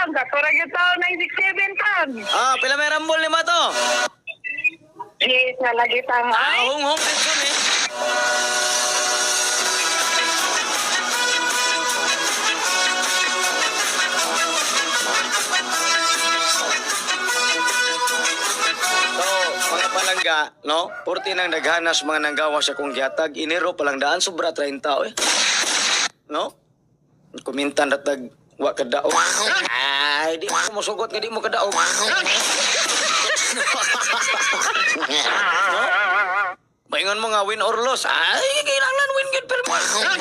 Tang. Katura gyud taon 967, Tang. Ah, pila may rambol ni mato? Yes, nalagi, Tang. Ah, Ay, hong hong pension eh. So, mga palangga, no? Purti nang naghanas mga nanggawa sa kong gihatag. Enero palang daan, sobra 30, eh. No? Kumintan datag wa kadaog. Ay, di mo musugot nga di mo kadaog. No? Maingon mo nga win or loss. Ay, kailangan win gid pero mo. No?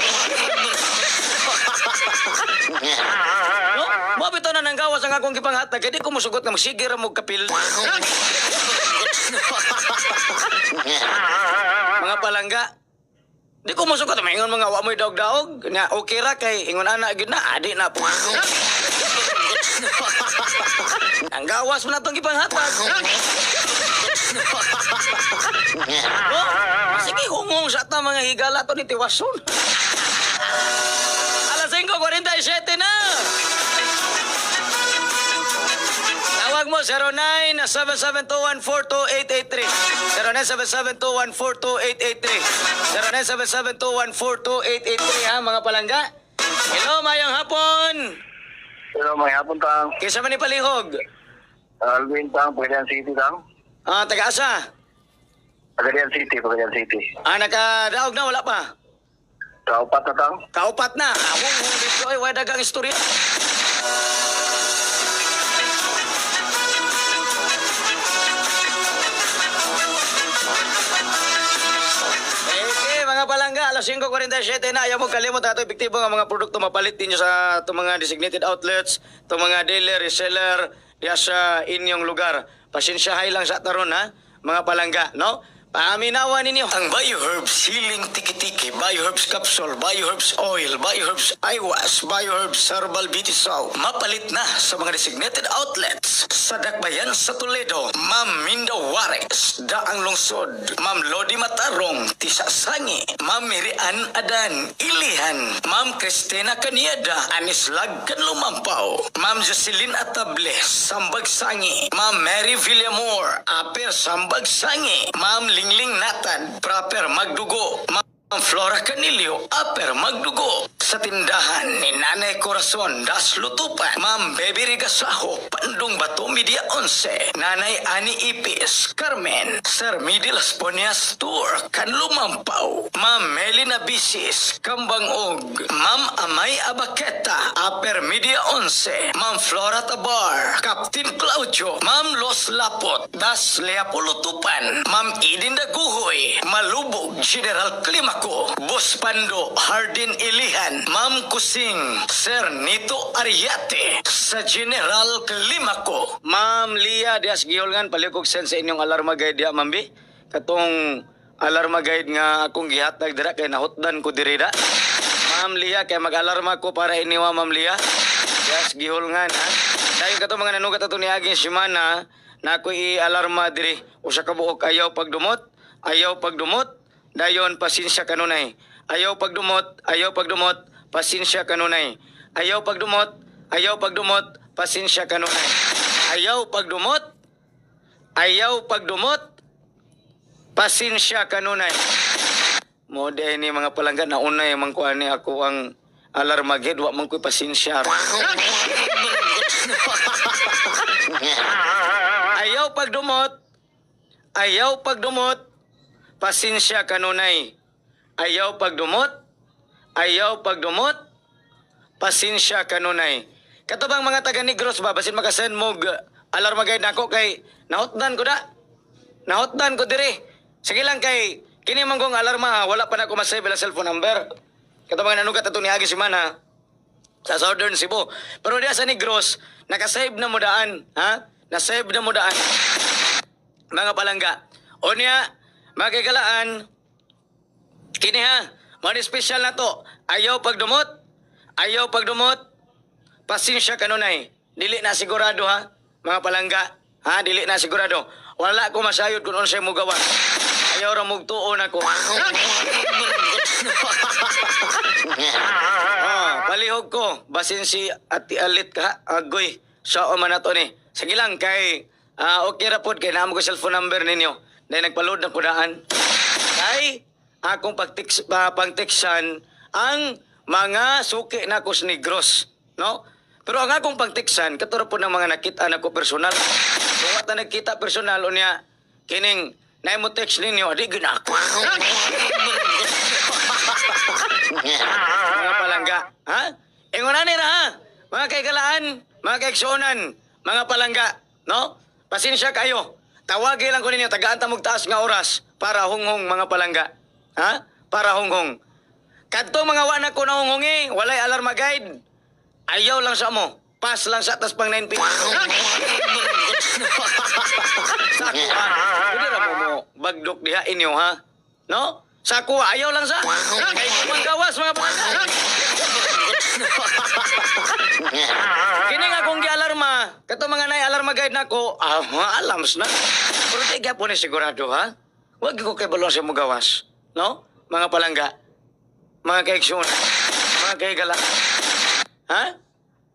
Mo bitaw na nanggawas ang akong gipanghatag kay di ko musugot nga magsige ra mo kapil. Mga palangga, di ko musugot, maingon mga wa mo'y daog-daog. Nya okay ra kay ingon ana gyud na adi na po. Ang gawas mo na tong gipanghatag. Oh, sige, hungong sa ta mga higala to ni Tiwason. Alas 5:47 na. Tawag mo 0977214283. 0977214283. 0977214283 ha, mga palangga. Hello, mayang hapon. Hello, may hapon, Tang. Kisa man ni Palihog. Alvin, Tang, Pagadian City, Tang. Ah, taga-asa. Pagadian City, Pagadian City. Ah, nakadaog na, wala pa. Kaupat na, Tang. Kaupat na. Awong hong dito ay wala dagang istorya. Okay, mga palangga, alas 5:47 na. Ayaw mo kalimot ato epektibo nga mga produkto mapalit ninyo sa itong mga designated outlets, itong mga dealer, reseller, diya sa inyong lugar. Pasensyahay lang sa taron ha, mga palangga, no? Paaminawan ninyo ang BioHerbs Healing Tiki-Tiki, BioHerbs Capsule, BioHerbs Oil, BioHerbs Eye Wash, BioHerbs Herbal Beauty Soap. Mapalit na sa mga designated outlets sa Dakbayan sa Toledo, Ma'am Minda Juarez, Daang Lungsod, Ma'am Lodi Matarong, Tisa Sangi, Ma'am Mirian Adan, Ilihan, Ma'am Cristina Canieda, Anislag Kanlumampaw, Ma'am Jocelyn Atable, Sambag Sangi, Ma'am Mary Villamor, Aper Sambag Sangi, Ma'am Lingling Natad, Proper Magdugo, Ma'am Flora Canilio, Upper Magdugo. Sa tindahan ni Nanay Corazon, Das Lutupan, Ma'am Baby Rigasaho, Pandung Bato Media 11, Nanay Ani Ipis, Carmen, Sir Midi Las Ponias Tour, Kanlumampaw, Ma'am Melina Bisis, Kambangog, Ma'am Amay Abaketa, Upper Media 11, Ma'am Flora Tabar, Captain Claudio, Ma'am Los Lapot, Das Leapolutupan, Ma'am Eden Daguhoy, Malubog, General Climaco, Boss Pando, Hardin Ilihan, Ma'am Kusing, Sir Nito Ariate, sa General Climaco. Ma'am Lia Dias Giholngan, palikog send sa inyong alarma guide diya, Ma'am B. Katong alarma guide nga akong gihatag dira kay nahutdan ko diri da. Ma'am Lia, kay mag-alarma ko para iniwa, Ma'am Lia. Dias Giholngan, ha. Dahil kato mga nanugat ato ni Aging Simana, na ako i-alarma diri. Usa ka buok ayaw pagdumot, ayaw pagdumot, dayon pasensya kanunay. Ayaw pagdumot, ayaw pagdumot, pasensya kanunay. Ayaw pagdumot, ayaw pagdumot, pasensya kanunay. Ayaw pagdumot, ayaw pagdumot, pasensya kanunay. Mo ni mga palangga na unay man ko ani ako ang alarma gid wa man ko'y pasensya. Ayaw pagdumot, ayaw pagdumot, pasensya kanunay. Ayaw pagdumot, ayaw pagdumot, pasensya kanunay. Kato bang mga taga Negros ba, basin makasend mo alarma guide nako kay nahotdan ko da. Nahotdan ko diri. Sige lang kay kini man kong alarma ha, wala pa na ako masave ila cellphone number. Kato mga nanugat ato ni Agi si Mana sa Southern Cebu. Pero diya sa Negros, nakasave na mo daan, ha? Nasave na mo daan. Mga palangga. O niya, mga kagalaan, kini ha, mga special na to. Ayaw pagdumot, ayaw pagdumot, pasensya kanunay. Dili na sigurado ha, mga palangga. Ha, dili na sigurado. Wala ko masayod kung unsay mo gawa. Ayaw ra mugtuon ako. Oh, palihog ko. Basin si Ati Alit ka, agoy. So man nato ni. Sige lang kay okay ra pod kay naa mo ko cellphone number ninyo. Dahil nagpa-load na kudaan. Kay akong pagtiks pangteksan ang mga suki na sa Negros, no? Pero ang akong pagteksan katuro po ng mga nakita nako personal. Kung wa ta nagkita personal unya kining naay mo text ninyo, adi ginako. Mga palangga, ha? Ingon na nira ha. Mga kaigalaan, mga kaiksuonan, mga palangga, no? Pasensya kayo. Tawagi lang ko ninyo, tagaan ta mog taas nga oras para hunghong, mga palangga. Ha? Para hunghong. Kadto mga wa na ko nahunghungi, walay alarma guide. Ayaw lang sa mo. Pass lang sa tas pang 9 p.m. Sa ako ha. Hindi ra mo mo bagdok diha inyo ha. No? Sa ako ayaw lang sa. Kay kumanggawas, mga palangga. Kini nga akong gialarma, kato mga nay alarma guide nako, alams na. Pero di gyapon ni sigurado ha. Wag ko kay balon sa mugawas, no? Mga palangga, mga kaiksyon, mga kaigala. Ha?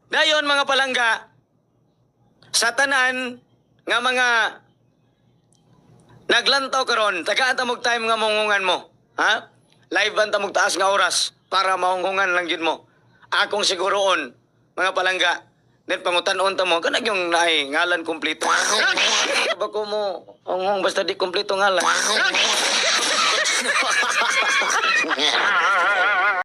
Dayon, mga palangga, sa tanan nga mga naglantaw karon, tagaan ta mog time nga mongungan mo. Ha? Live ban ta mog taas nga oras para mahunghungan lang jud mo. Akong siguroon, mga palangga. Then pangutan-on ta mo, kanag yung naay ngalan kumpleto. Bako mo honghong basta di kumpleto ngalan.